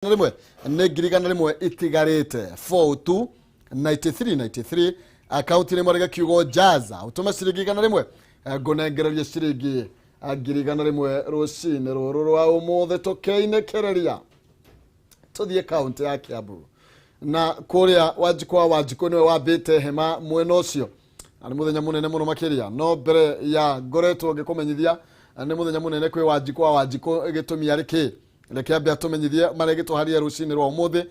Rĩmwe nĩ 100,000 itigarĩte. 42 93 93, akaunti nĩ mwarĩga kiugo jaza, ũtũme ciringi 100, ngũnengererie ciringi 100,000 rũcinĩ rũrũ rwa ũmũthĩ. Tũkĩinĩkĩrĩria tũthiĩ kaunti ya Kiambu na kũrĩa Wanjikũ wa Wanjikũ nĩwe wambĩte hema mwena ũcio, na nĩ mũthenya mũnene mũno makĩria. No mbere ya ngoretwo ngĩkũmenyithia nĩ mũthenya mũnene kwĩ Wanjikũ wa Wanjikũ, gĩtũmi arĩ kĩ, reke ambe atũmenyithie marĩa gĩtũharia rũcinĩ rwa ũmũthĩ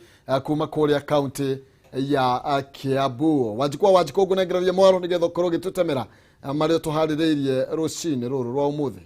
kuma kũrĩa kaunti ya Kiambu. Wanjikũ wa Wanjikũ, ngũnengereria mwaro nĩgetha ũkorwo ũgĩtũtemera marĩa tũharĩrĩirie rũcinĩ rũrũ rwa ũmũthĩ.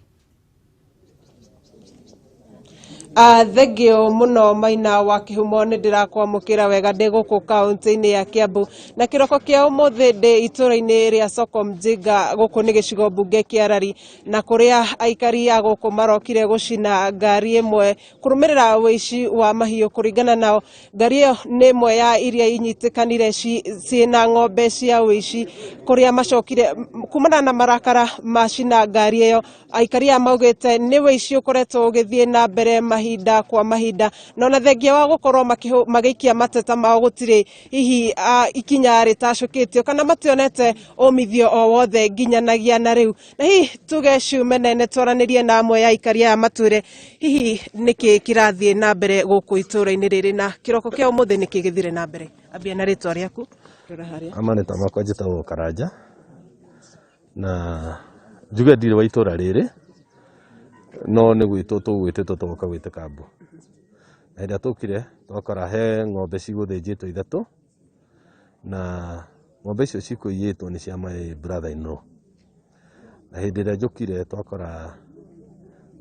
Thengio mũno, Maina wa Kĩhumo. Nĩ ndĩrakwamũkĩra wega ndĩ gũkũ kaunti-inĩ ya Kiambu, na kĩroko kĩa ũmũthĩ ndĩ itũũra-inĩ rĩa Soko Mjinga. Gũkũ nĩ gĩcigo mbunge kĩa Rari, na kũrĩa aikari a gũkũ marokire gũcina ngari ĩmwe kũrũmĩrĩra ũici wa mahiũ. Kũringana nao, ngari ĩyo nĩ ĩmwe ya iria inyitĩkanire ciĩna ng'ombe cia ũici, kũrĩa macokire kumana na marakara macina ngari ĩyo. Aikari aya maugĩte nĩ ũici ũkoretwo ũgĩthiĩ na mbere mahinda kwa mahinda, na ona thengia wa gũkorwo magĩikia mateta mao, gũtirĩ hihi ikinya rĩtacũkĩtio kana mationete umithio o wothe nginyanagia na rĩu. Na hihi tuge ciume nene twaranĩrie na amwe ya aikari aya, matwĩre hihi nĩkĩ kĩrathiĩ na mbere gũkũ itũũra-inĩ rĩrĩ, na kĩroko kĩa ũmũthĩ nĩkĩ gĩthire na mbere. Ambia na rĩtwa rĩaku, rora harĩa. Amarĩtwa makwa njĩtagwo Karanja, na njuge ndirĩ wa itũra rĩrĩ, no nĩ gwĩtwo tũgwĩtĩtwo tũgoka gwĩtĩka mbu. Na hĩndĩ ĩrĩa tũkire, twakora he ng'ombe cigũthĩnjĩtwo ithatũ, na ng'ombe icio cikũiyĩtwo nĩ cia my brother in law. Na hĩndĩ ĩrĩa njũkire, twakora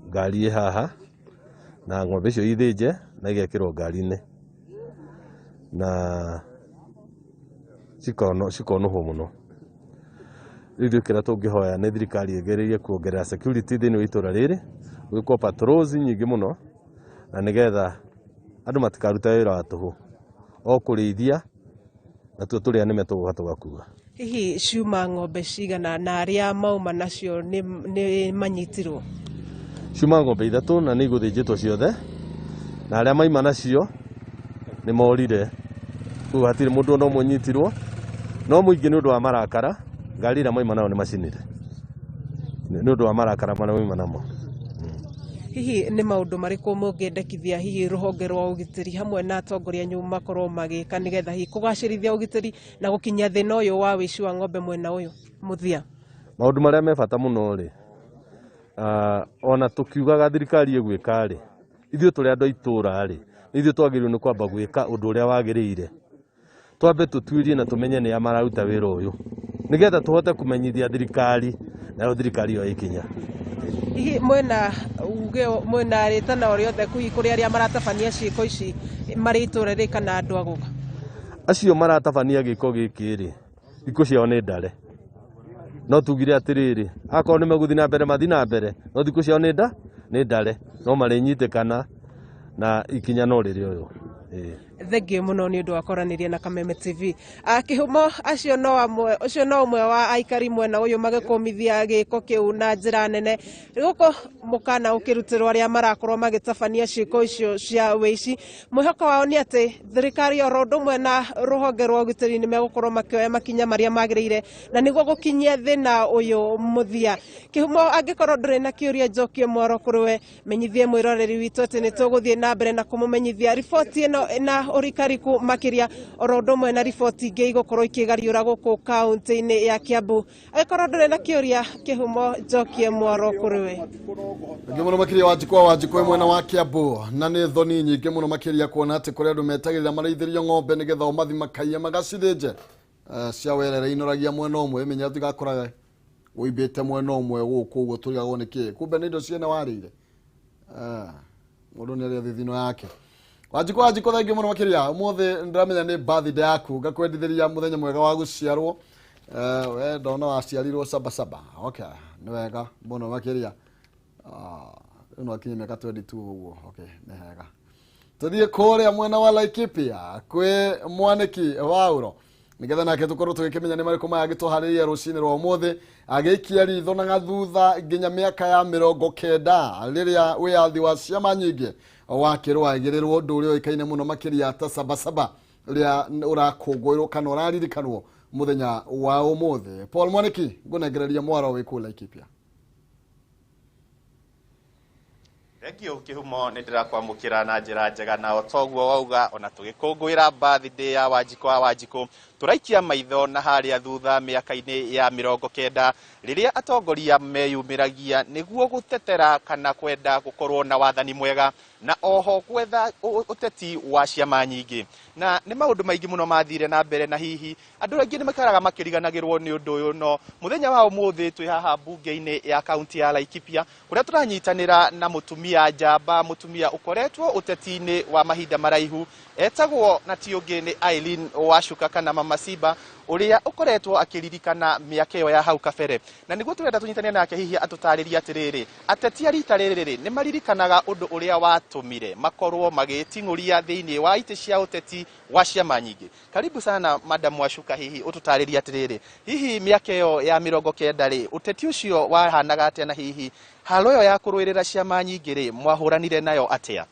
ngari ĩ haha na ng'ombe icio ithĩnje na igekĩrwo ngari-inĩ na cikonũhwo mũno. Rĩu ithuĩ kĩrĩa tũngĩhoya nĩ thirikari ĩgerie kuongerera security thĩinĩ wa itũra rĩrĩ, gwĩkwo patrols nyingĩ mũno, na nĩgetha andũ matikarute wĩra wa tũhũ o kũrĩithia, natuo tũrĩa nĩme tũgũka tũgakua. Hihi ciuma ng'ombe cigana, na arĩa mauma nacio nĩ manyitirwo? Ciuma ng'ombe ithatũ, na nĩ igũthĩnjĩtwo ciothe, na arĩa maima nacio nĩ morire. Rĩu hatirĩ mũndũ ona ũmwe ũnyitirwo, no mũingĩ nĩ ũndũ wa marakara, ngari ĩrĩa maima nayo nĩ macinire nĩ ũndũ wa marakara marĩa maima namo. Hihi nĩ maũndũ marĩkũ mũngĩendekithia hihi rũhonge rwa ũgitĩri hamwe na atongoria anyu makorwo magĩka, nĩgetha hihi kũgacĩrithia ũgitĩri na gũkinyia thĩna ũyũ wa ũici wa ng'ombe mwena ũyũ mũthia? Maũndũ marĩa me bata mũno rĩ, ona tũkiugaga thirikari ĩgwĩka rĩ, ithuĩ tũrĩ andũ a itũũra rĩ, nĩ ithuĩ twagĩrĩirwo nĩ kwamba gwĩka ũndũ ũrĩa wagĩrĩire. Twambe tũtuĩrie na tũmenye nĩa mararuta wĩra ũyũ, nĩgetha tũhote kũmenyithia thirikari, nayo thirikari yoe ikinya. Hihi mwena uge mwena rĩtana o rĩothe hihi kũrĩ arĩa maratabania ciĩko ici marĩ itũũra rĩrĩ kana andũ a gũka? Acio maratabania gĩko gĩkĩ rĩ, thikũ ciao nĩ ndare. No tugire atĩrĩrĩ, akorwo nĩ megũthiĩ na mbere, mathiĩ na mbere, no thikũ ciao nĩ ndare, no marĩnyitĩkana na ikinya no rĩrĩoywo. Ĩĩ. Thengio mũno nĩ ũndũ wa kwaranĩria na Kameme TV. Kĩhumo, acio no amwe, ũcio no ũmwe wa aikari mwena ũyũ magĩkũmithia gĩko kĩu na njĩra nene. Gũkũ mũkana ũkĩrutĩrwo arĩa marakorwo magĩtabania ciĩko icio cia wĩici. Mwĩhoko wao nĩ atĩ thirikari oro ũndũ ũmwe na rũhonge rwa ũgitĩri nĩ megũkorwo makĩoya makinya marĩa magĩrĩire na nĩguo gũkinyia thĩna ũyũ mũthia. Kĩhumo, angĩkorwo ndũrĩ na kĩũria, njokie mwaro kũrĩ we, menyithie mwĩroreri witũ atĩ nĩ tũgũthiĩ na mbere na kũmũmenyithia riboti ĩno na ũrikariku makĩria, oro ũndũ ũmwe na riboti ingĩ igũkorwo ikĩgariũra gũkũ kaunti-inĩ ya Kiambu. Angĩkorwo ndũrĩ na kĩũria, Kĩhumo, njokie mwaro kũrĩ we. Nyingĩ mũno makĩria, Wanjikũ wa Wanjikũ mwena wa Kiambu. Na nĩ thoni nyingĩ mũno makĩria kuona atĩ kũrĩ andũ metagĩrĩra marĩithĩrio ng'ombe nĩgetha o mathi makaiye magacithĩnje. Cia werere inoragia mwena ũmwe, menya tigakoraga ũimbĩte mwena ũmwe gũkũ ũguo tũrigagwo nĩ kĩ, kumbe nĩ indo ciene warĩire. Mũndũ nĩ arĩa thithino yake. Wanjikũ Wanjikũ, thengiũ mũno makĩria. Ũmũthĩ ndĩramenya nĩ birthday yaku, ngakwendithĩria mũthenya mwega wa gũciarwo. We ndona waciarirwo saba saba. Okay, nĩ wega mũno makĩria. Rĩu no akinye mĩaka 22 ũguo. Okay, nĩ hega. Tũthiĩ kũrĩa mwena wa Laikipia kwĩ mwanĩki Wauro, nĩgetha nake tũkorwo tũgĩkĩmenya nĩ marĩkũ maya agĩtũharĩria rũcinĩ rwa ũmũthĩ, agĩikia ritho na gathutha nginya mĩaka ya 90 rĩrĩa wĩyathi wa ciama nyingĩ. Wakĩrũagĩrĩrwo ũndũ ũrĩa ũĩkaine mũno makĩria ta Sabasaba, ũrĩa ũrakũngũĩrwo kana ũraririkanwo mũthenya wa ũmũthĩ. Paul Mwaniki, ngũnengereria mwaro wĩ kũu Laikipia. Thengio Kĩhumo, nĩ ndĩrakwamũkĩra na njĩra njega. Na o toguo wauga, ona tũgĩkũngũĩra birthday ya Wanjikũ wa Wanjikũ, tũraikia maitho na harĩa thutha mĩaka-inĩ ya 90, rĩrĩa atongoria meyumĩragia nĩguo gũtetera kana kwenda gũkorwo na wathani mwega na oho gwetha ũteti wa ciama nyingĩ. Na nĩ maũndũ maingĩ mũno mathire na mbere, na hihi andũ aingĩ nĩ maikaraga makĩriganagĩrwo nĩ ũndũ ũyũ. No mũthenya wa ũmũthĩ twĩ haha mbunge-inĩ ya kaunti ya Laikipia, kũrĩa tũranyitanĩra na mũtumia njamba, mũtumia ũkoretwo ũteti-inĩ wa mahinda maraihu, etagwo na ti ũngĩ nĩ Eileen Wacuka kana Mama Simba, ũrĩa ũkoretwo akĩririkana mĩaka ĩyo ya hau kabere. Na nĩguo tũrenda tũnyitane nake, hihi atũtarĩrie atĩrĩrĩ, ateti a rita rĩrĩ rĩ nĩ maririkanaga ũndũ ũrĩa watũmire makorwo magĩting'ũria thĩinĩ wa itĩ cia ũteti wa ciama nyingĩ. Karibu sana, Madam Wacuka. Hihi ũtũtarĩrie atĩrĩrĩ, hihi mĩaka ĩyo ya 90 rĩ, ũteti ũcio wahanaga atĩa, na hihi haro ĩyo ya kũrũĩrĩra ciama nyingĩ rĩ, mwahũranire nayo atĩa?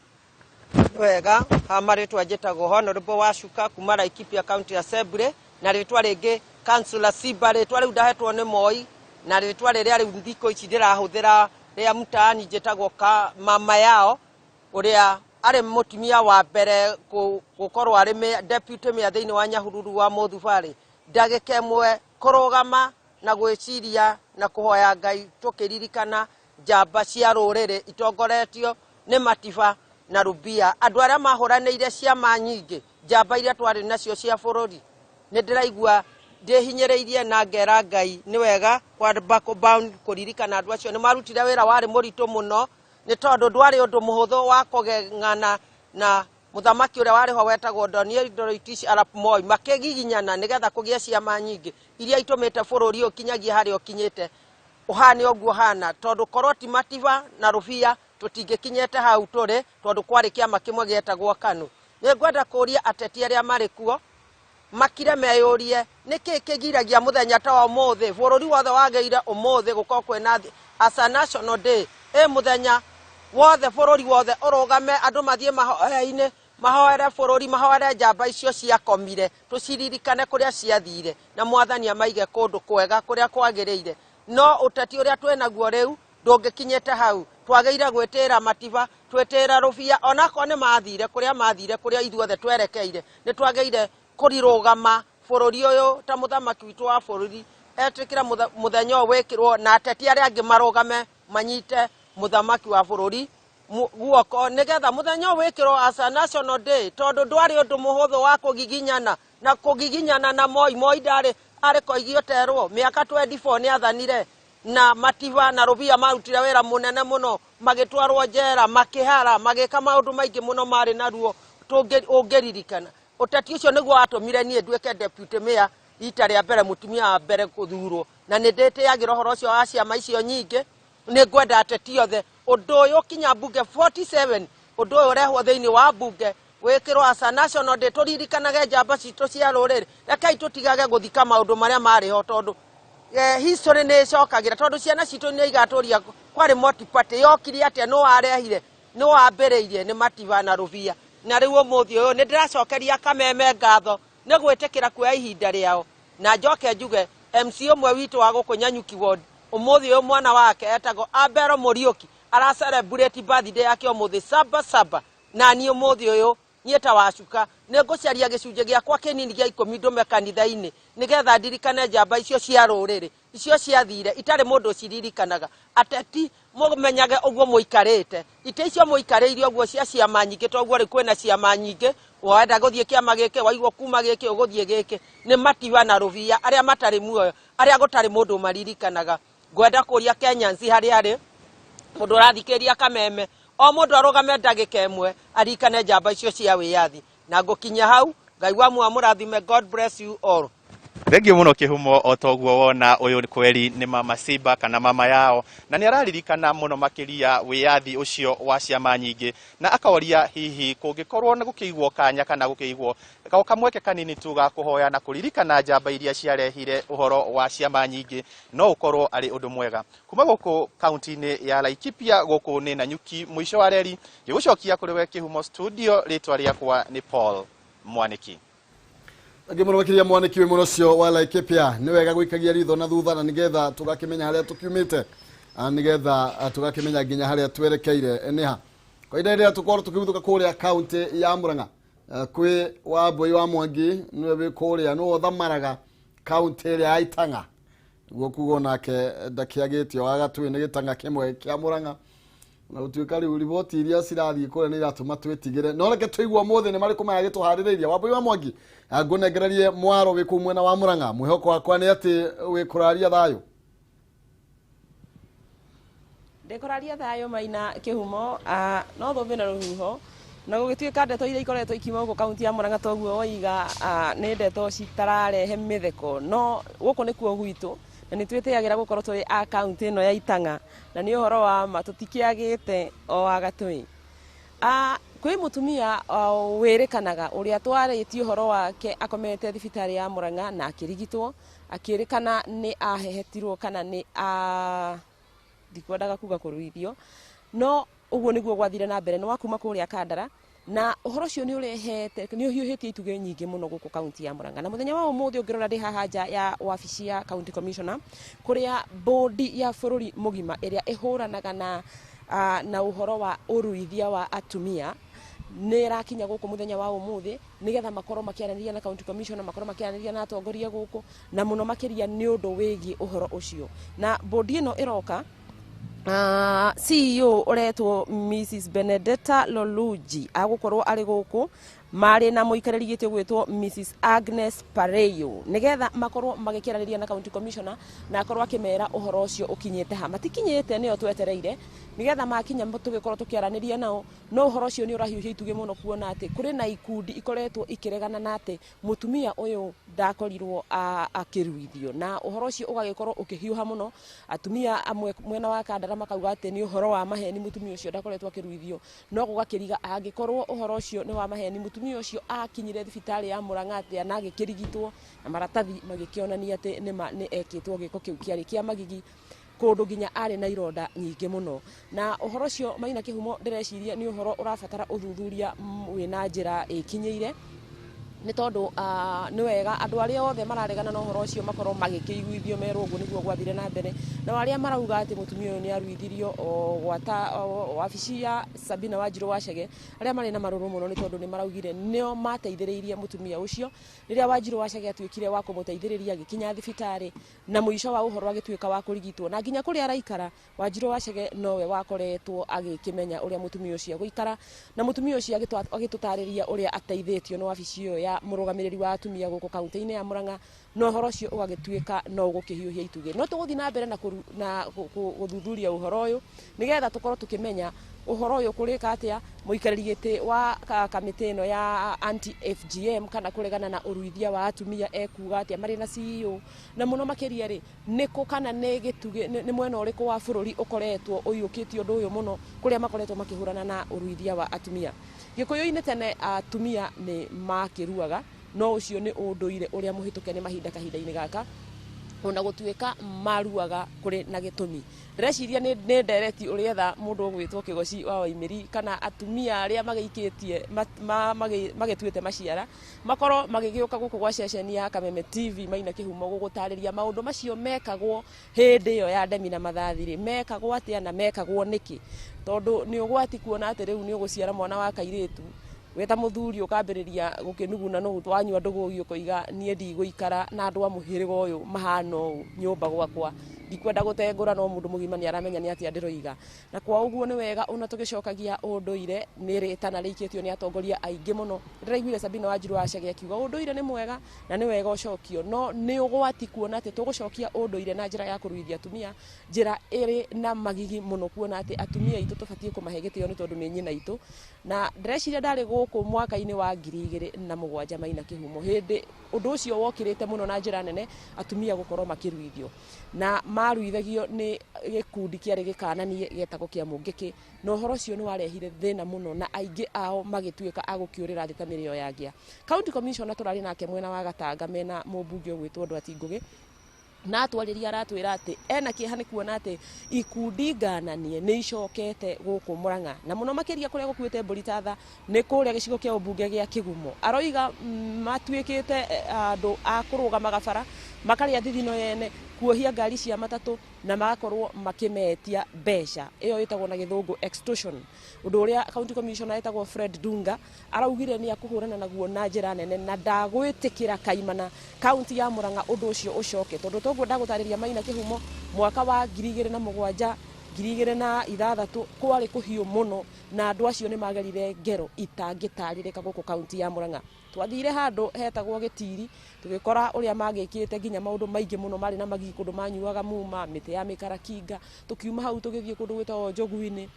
Wega, ha marĩtwa njĩtagwo Honorable Wacuka kuma Laikipia County Assembly, na rĩtwa rĩngĩ Councillor Simba. Rĩtwa rĩu ndahetwo nĩ Moi, na rĩtwa rĩrĩa rĩu thikũ ici ndĩrahũthĩra rĩa mtaani njĩtagwo ka mama yao, ũrĩa arĩ mũtumia wa mbere gũkorwo arĩ deputy mayor thĩinĩ wa Nyahururu wa Mothu Valley. Ndagĩka ĩmwe kũrũgama na gwĩciria na kũhoya Ngai, tũkĩririkana njamba cia rũrĩrĩ itongoretio nĩ Matiba na Rubia, andũ arĩa mahũranĩire ciama nyingĩ, njamba iria twarĩ nacio cia bũrũri. Nĩ ndĩraigua ndĩhinyĩrĩirie na ngera Ngai nĩ wega kwamba kũbound kũririkana andũ acio. Nĩ marutire wĩra warĩ mũritũ mũno, nĩ tondũ ndwarĩ ũndũ mũhũthũ wa kũgeng'ana na mũthamaki ũrĩa warĩ ho wetagwo Daniel Toroitich arap Moi, makĩgiginyana nĩgetha kũgĩe ciama nyingĩ iria itũmĩte bũrũri ũyũ ũkinyagie harĩa ũkinyĩte, ũhane ũguo ũhana, tondũ korwo ti Matiba na Rubia tũtingĩkinyĩte hau tũrĩ, tondũ kwarĩ kĩama kĩmwe gĩetagwo KANU. Nĩ ngwenda kũria ateti arĩa marĩ kuo makire meyũrie nĩkĩ kĩgiragia mũthenya ta wa ũmũthĩ, bũrũri wothe wagĩire ũmũthĩ gũkorwo kwĩna as a national day, ĩ mũthenya wothe bũrũri wothe ũrũgame, andũ mathiĩ mahoya-inĩ, mahoere bũrũri, mahoere njamba icio ciakomire, tũciririkane kũrĩa ciathire na Mwathani amaige kũndũ kwega kũrĩa kwagĩrĩire. No ũteti ũrĩa twĩnaguo rĩu ndũngĩkinyĩte hau. Twagĩire gwĩtĩra Matiba, twĩtĩra Rũbia, onakorwo nĩ mathire kũrĩa mathire, kũrĩa ithuothe twerekeire, nĩ twagĩire kũrirũgama bũrũri ũyũ ta mũthamaki witũ wa bũrũri etĩkĩra mũthenya ũyũ wĩkĩrwo, na ateti arĩa angĩ marũgame manyite mũthamaki wa bũrũri guoko, nĩgetha mũthenya ũyũ wĩkĩrwo as a national day, tondũ ndwarĩ ũndũ mũhũthũ wa kũgiginyana na kũgiginyana na Moi. Moi ndarĩ arĩ koigi ũterwo mĩaka 24 nĩ athanire, na Matiba na Rubia marutire wĩra mũnene mũno, magĩtwarwo njera, makĩhara, magĩka maũndũ maingĩ mũno marĩ na ruo. Ũngĩririkana ũteti ũcio nĩguo watũmire niĩ nduĩke deputy mayor rita rĩa mbere, mũtumia wa mbere gũthurwo, na nĩ ndĩtĩagĩra ũhoro ũcio wa ciama icio nyingĩ. Nĩ ngwenda ateti othe, ũndũ ũyũ kinya mbunge 47, ũndũ ũyũ ũrehwo thĩinĩ wa mbunge, wĩkĩrwo as a national day, tũririkanage njamba citũ cia rũrĩrĩ. Rekei tũtigage gũthika maũndũ marĩa marĩ ho, tondũ history nĩ ĩcokagĩra, tondũ ciana citũ nĩ igatũria kwarĩ multi-party yokire atĩa, nũ warehire, nĩ wambĩrĩirie? Nĩ Matiba na Rubia. Na rĩu ũmũthĩ ũyũ nĩ ndĩracokeria Kameme ngatho nĩ gwĩtĩkĩra kuoya ihinda rĩao. Na njoke njuge MC ũmwe witũ wa gũkũ Nyanyuki Ward, ũmũthĩ ũyũ mwana wake etagwo Abero Mũriũki ara celebrate birthday yake ũmũthĩ saba saba. Na niĩ ũmũthĩ ũyũ, niĩ ta Wacuka, nĩ ngũcaria gĩcunjĩ gĩakwa kĩnini gĩa 10 ndũme kanitha-inĩ, nĩgetha ndirikane njamba icio cia rũrĩrĩ icio ciathire itarĩ mũndũ ũciririkanaga. Ateti, mũmenyage ũguo mũikarĩte itĩ icio mũikarĩire ũguo cia ciama nyingĩ, toguo rĩu kwĩna ciama nyingĩ, wenda gũthiĩ kĩama gĩkĩ, waigua kuma gĩkĩ ũgũthiĩ gĩkĩ. Nĩ Matiba na Rũbia arĩa matarĩ muoyo, arĩa gũtarĩ mũndũ maririkanaga. Ngwenda kũria Kenyans harĩa arĩ mũndũ ũrathikĩrĩria Kameme, o mũndũ arũgame ndagĩka ĩmwe aririkane njamba icio cia wĩyathi. Na ngũkinya hau. Ngai wa muoyo amũrathime. God bless you all. Thengiũ mũno Kĩhumo. O toguo wona, ũyũ kweri nĩ Mama Simba kana mama yao, na nĩ araririkana mũno makĩria wĩyathi ũcio wa ciama nyingĩ, na akoria hihi kũngĩkorwo nĩ gũkĩigwo kanya kana gũkĩigwo o kamweke kanini tu ga kũhoya na kũririkana njamba iria ciarehire ũhoro wa ciama nyingĩ, no ũkorwo arĩ ũndũ mwega. Kuma gũkũ kaunti-inĩ ya Laikipia, gũkũ nĩ Nanyuki, mũico wa reri, ngĩgũcokia kũrĩ we Kĩhumo studio. Rĩtwa rĩakwa nĩ Paul Mwaniki. Angĩ mũno makĩria, Mwaniki wĩ mũno ũcio wa Laikipia. Nĩ wega gũikagia ritho na thutha na nĩgetha tũgakĩmenya harĩa tũkiumĩte, nĩgetha tũgakĩmenya nginya harĩa twerekeire nĩha. Kwa ihinda rĩrĩa tũkorwo tũkĩguthũka kũrĩa kaunti ya Murang'a, kwĩ Wambui wa Mwangi, nĩwe wĩ kũrĩa, nĩwe ũthamaraga kaunti ĩrĩa ya Itang'a, nĩguo kuga onake ndakĩagĩte o agatũĩ nĩ gĩtang'a kĩmwe kĩa Murang'a, na gũtuĩka rĩu riboti iria cirathiĩ kũrĩa nĩ iratũma twĩtigĩre, no reke tũigue ũmũthĩ nĩ marĩkũ maya gĩtũharĩrĩirie. Wambui wa Mwangi, ngũnengererie mwaro wĩ kũu mwena wa Murang'a. Mwĩhoko wakwa nĩ atĩ wĩ kũraria thayũ. Ndĩkũraria thayũ, Maina Kĩhumo. No thũmbĩ na rũhuho na gũgĩtuĩka ndeto iria ikoretwo ikiuma gũkũ kaunti ya Murang'a, toguo woiga, nĩ ndeto citararehe mĩtheko, no gũkũ nĩkuo gwitũ na nĩ twĩtĩagĩra gũkorwo tũrĩ a kaunti ĩno ya Itang'a, na nĩ ũhoro wa ma tũtikĩagĩte o agatũĩ. Kwĩ mũtumia wĩrĩkanaga ũrĩa twarĩtie ũhoro wake akomete thibitarĩ ya Murang'a na akĩrigitwo, akĩrĩkana nĩ ahehetirwo kana nĩ a ndikwendaga kuga kũruithio, no ũguo nĩguo gwathire na mbere. Nĩ wa kuma kũrĩa Kandara, na ũhoro ũcio nĩ ũrehete, nĩ ũhiũhĩtie itugĩ nyingĩ mũno gũkũ kaunti ya Murang'a. Na mũthenya wa ũmũthĩ ũngĩrora, ndĩ haha nja ya wabici ya county commissioner, kũrĩa bodi ya bũrũri mũgima ĩrĩa ĩhũranaga na ũhoro wa ũruithia wa atumia nĩ ĩrakinya gũkũ mũthenya wa ũmũthĩ, nĩgetha makorwo makĩaranĩria na county commissioner, makorwo makĩaranĩria na atongoria gũkũ, na mũno makĩria nĩ ũndũ wĩgiĩ ũhoro ũcio. Na bodi ĩno ĩroka, CEO ũretwo Mrs Benedetta Loluji agũkorwo arĩ gũkũ marĩ na mũikarĩri gĩtĩ ũgwĩtwo Mrs Agnes Pareyo, nĩgetha makorwo magĩkĩaranĩria na county commissioner na akorwo akĩmera ũhoro ũcio ũkinyĩte ha. Matikinyĩte, nĩyo twetereire nĩgetha makinya tũgĩkorwo tũkĩaranĩria nao. No ũhoro ũcio nĩ ũrahiũhia itugĩ mũno, kuona atĩ kũrĩ na ikundi ikoretwo ikĩregana na atĩ mũtumia ũyũ ndakorirwo akĩruithio, na ũhoro ũcio ũgagĩkorwo ũkĩhiũha mũno. Atumia amwe mwena wa Kandara makauga atĩ nĩ ũhoro wa maheni, mũtumia ũcio ndakoretwo akĩruithio. No gũgakĩriga, angĩkorwo ũhoro ũcio nĩ wa maheni, mũtumia ũcio akinyire thibitarĩ ya Murang'a atĩa na agĩkĩrigitwo, na maratathi magĩkĩonania atĩ nĩma nĩ ekĩtwo gĩko kĩu kĩarĩ kĩa magigi, kũndũ nginya arĩ na ironda nyingĩ mũno? Na ũhoro ũcio, Maina Kĩhumo, ndĩreciria nĩ ũhoro ũrabatara ũthuthuria wĩna njĩra ĩkinyĩire, nĩ tondũ nĩ wega andũ arĩa othe mararegana na ũhoro ũcio makorwo magĩkĩiguithio, merwo ũguo nĩguo gwathire na mbere. Nao arĩa marauga atĩ mũtumia ũyũ nĩ aruithirio, o gwata o wabici ya Sabina Wanjirũ Wacege, arĩa marĩ na marũrũ mũno, nĩ tondũ nĩ maraugire nĩo mateithĩrĩirie mũtumia ũcio rĩrĩa Wanjirũ Wacege atuĩkire wa kũmũteithĩrĩria agĩkinya thibitarĩ, na mũico wa ũhoro agĩtuĩka wa kũrigitwo, na nginya kũrĩa araikara Wanjirũ Wacege nowe wakoretwo agĩkĩmenya ũrĩa mũtumia ũcio agũikara. Na mũtumia ũcio agĩtũtarĩria ũrĩa ateithĩtio nĩ wabici ĩyo ya mũrũgamĩrĩri wa atumia gũkũ kaunti-inĩ ya Murang'a, na ũhoro ũcio ũgagĩtuĩka no ũgũkĩhiũhia itugĩ. No tũgũthiĩ na mbere na gũthuthuria ũhoro ũyũ, nĩgetha tũkorwo tũkĩmenya ũhoro ũyũ kũrĩka atĩa. Mũikarĩri gĩtĩ wa kamĩtĩ ĩno ya anti FGM kana kũregana na ũruithia wa atumia ekuga atĩa marĩ na CEO, na mũno makĩria rĩ, nĩkũ kana nĩ gĩtugĩ nĩ mwena ũrĩkũ wa bũrũri ũkoretwo ũiyũkĩtie ũndũ ũyũ mũno, kũrĩa makoretwo makĩhũrana na ũruithia wa atumia. Gĩkũyũ-inĩ tene atumia nĩ makĩruaga, no ũcio nĩ ũndũire ũrĩa mũhĩtũke nĩ mahinda kahinda-inĩ gaka, ona gũtuĩka maruaga kũrĩ na gĩtũmi. Ndĩreciria nĩ ndereti ũrĩetha mũndũ ũgwĩtwo Kĩgoci wa Waimĩri kana atumia arĩa magĩikĩtie magĩtuĩte maciara, makorwo magĩgĩũka gũkũ gwa ceceni ya Kameme TV, Maina Kĩhumo, gũgũtarĩria maũndũ macio mekagwo hĩndĩ ĩyo ya ndemi na mathathi rĩ, mekagwo atĩa na mekagwo nĩkĩ, tondũ nĩ ũgwati kuona atĩ rĩu nĩ ũgũciara mwana wa kairĩtu, wĩ ta mũthuri ũkambĩrĩria gũkĩnuguna nũ twanyua ndũgũgi, ũkoiga niĩ ndigũikara na andũ a mũhĩrĩga ũyũ mahana ũũ nyũmba gwakwa. Ndikwenda gũtengũra, no mũndũ mũgima nĩ aramenya nĩ atĩa ndĩroiga. Na kwa ũguo nĩ wega ona tũgĩcokagia ũndũire, nĩ rĩtana rĩikĩtio nĩ atongoria aingĩ mũno. Ndĩraiguire Sabina Wanjiru wa Chege akiuga ũndũire nĩ mwega na nĩ wega ũcokio, no nĩ ũgwati kuona atĩ tũgũcokia ũndũire na njĩra ya kũruithia atumia, njĩra ĩrĩ na magigi mũno, kuona atĩ atumia aitũ tũbatiĩ kũmahe gĩtĩo nĩ tondũ nĩ nyina itũ. Na ndĩreciria ndarĩ gũkũ mwaka-inĩ wa 2007, Maina Kĩhumo, hĩndĩ ũndũ ũcio wokĩrĩte mũno na njĩra nene, atumia gũkorwo makĩruithio, na maruithagio nĩ gĩkundi kĩarĩ gĩkananie gĩetagwo kĩa Mũngĩkĩ, na ũhoro ũcio nĩ warehire thĩna mũno na aingĩ ao magĩtuĩka a gũkĩũrĩra thĩ ta mĩrĩo ya ngĩa. County Commissioner tũrarĩ nake mwena wa Gatanga mena mũmbunge ũgwĩtwo Ndwati Ngũgĩ, na atwarĩria aratwĩra atĩ ena kĩeha nĩ kuona atĩ ikundi ngananie nĩ icokete gũkũ Murang'a, na mũno makĩria kũrĩa gũkuĩte mbũri ta tha nĩ kũrĩa gĩcigo kĩa ũmbunge gĩa Kĩgumo. Aroiga matuĩkĩte andũ a kũrũgamaga bara, makarĩa thithino yene, kuohia ngari cia matatũ na magakorwo makĩmetia mbeca, ĩyo ĩtagwo na gĩthũngũ extortion, ũndũ ũrĩa County Commissioner etagwo Fred Dunga araugire nĩ akũhũrana naguo na njĩra nene na ndagwĩtĩkĩra kaimana kaunti ya Murang'a ũndũ ũcio ũcoke. Tondũ toguo ndagũtarĩria, Maina Kĩhumo, mwaka wa 2007, 2006 kwarĩ kũhiũ mũno na andũ acio nĩ magerire ngero itangĩtarĩrĩka gũkũ kaunti ya Murang'a. Twathire handũ hetagwo Gĩtiri, tũgĩkora ũrĩa magĩkĩte nginya maũndũ maingĩ mũno marĩ na magigi, kũndũ manyuaga muma mĩtĩ ya mĩkarakinga. Tũkiuma hau tũgĩthiĩ kũndũ gwĩtagwo Njogu-inĩ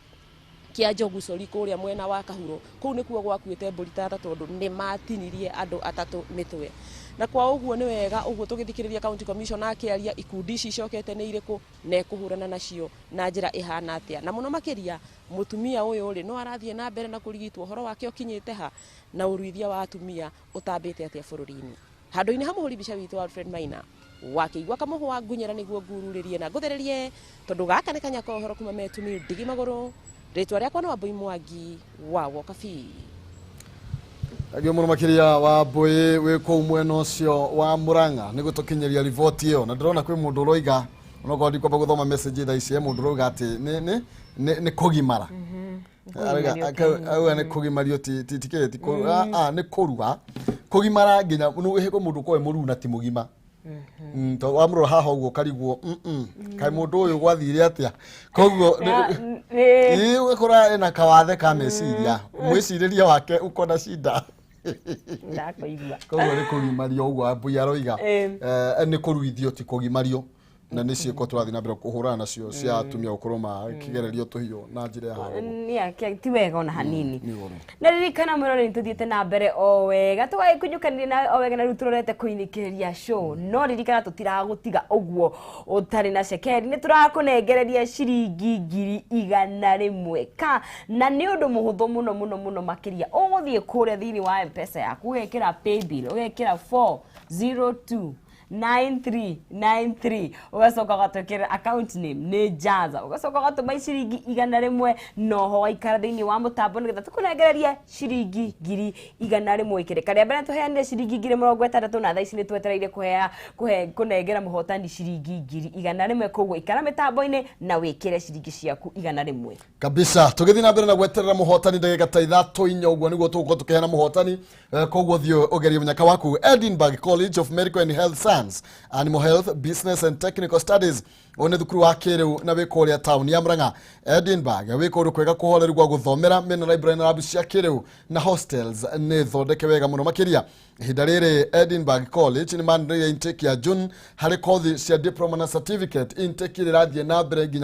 kĩa Njogu, sorry, kũrĩa mwena wa Kahuro. Kũu nĩkuo gwakuĩte mbũri tata tondũ nĩ matinirie andũ atatũ mĩtwe. Na kwa ũguo nĩ wega ũguo tũgĩthikĩrĩria County Commissioner akĩaria, ikundi ici icokete nĩ irĩkũ na ekũhũrana nacio na njĩra ĩhana atĩa, na mũno makĩria mũtumia ũyũ rĩ, no arathiĩ na mbere na kũrigitwo, ũhoro wake ũkinyĩte ha, na ũruithia wa atumia ũtambĩte atĩa bũrũri-inĩ. Handũ-inĩ ha mũhũri mbica witũ Alfred Maina wakĩigua kamũhwa ngunyĩra nĩguo ngururĩrie na ngũthererie, tondũ gaka nĩ kanya ka ũhoro kuma metumi ndigi magũrũ. Rĩtwa rĩakwa nĩ Wambui Mwangi wa Wokabi. Thengiũ mũno makĩria wa Mbui wĩ kũu mwena ũcio wa Murang'a nĩ gũtũkinyĩria riboti ĩyo. Na ndĩrona kwĩ mũndũ ũroiga, onokorwo ndikwamba gũthoma message thaa ici, he mũndũ ũroiga atĩ nĩ kũgimara. Auga nĩ kũgimario, ti kĩ, ti nĩ kũrua, kũgimara nginya kwĩ mũndũ ũkoragwo wĩ mũruu na ti mũgima. Tondũ wamũrora haha ũguo ũkarigwo, kaĩ mũndũ ũyũ gwathire atĩa?" Koguo ĩĩ, ũgakora ena kawathe ka meciria, mwĩcirĩrie wake uko na shida. Ndakũigua. Koguo nĩ kũgimario ũguo Wambui aroiga. Nĩ kũruithio, ti kũgimario, na nĩ ciĩko tũrathiĩ na mbere kũhũrana nacio cia atumia gũkorwo makĩgererio tũhiũ na njĩra ya haro. Ti wega ona hanini. Nĩ ũhoro. Na ririkana mwĩroreri, tũthiĩte na mbere o wega, tũgagĩkunyũkanĩria nawe o wega, na rĩu tũrorete kũinĩkĩrĩria show. No ririkana tũtiragũtiga ũguo ũtarĩ na cekeri, nĩ tũrakũnengereria ciringi 100,000 ka, na nĩ ũndũ mũhũthũ mũno mũno mũno makĩria. Ũgũthiĩ kũrĩa thĩinĩ wa Mpesa yaku, ũgekĩra paybill, ũgekĩra 402 9393, ũgacoka ũgatwĩkĩrĩra account name nĩ Jaza, ũgacoka ũgatũma ciringi 100, noho waikara thĩinĩ wa mũtambo nĩgetha tũkũnengererie ciringi 100,000. Ikĩrĩka rĩa mbere tũheanire ciringi 60,000, na thaa ici nĩ twetereire kũhea kũhe kũnengera mũhotani ciringi 100,000. Koguo ikara mĩtambo-inĩ na wĩkĩre ciringi ciaku 100. Kabisa, tũgĩthiĩ na mbere na gweterera mũhotani, ndagĩka ta ithatũ inya ũguo nĩguo tũgũkorwo tũkĩheana mũhotani. Koguo thiĩ ũgerie mũnyaka waku. Edinburgh College of Medical and Health Science, Animal Health, Business and Technical Studies, ũyũ nĩ thukuru wa kĩrĩu na wĩ kũrĩa taũni ya Murang'a. Edinburgh wĩ kũndũ kwega kũhoreru gwa gũthomera, mena library na lab cia kĩrĩu na hostels nĩ thondeke wega mũno makĩria. Ihinda rĩrĩ Edinburgh College nĩ manĩrĩire intake ya June harĩ kothi cia diploma na certificate. Intake ĩrĩa ĩrathiĩ na mbere nginya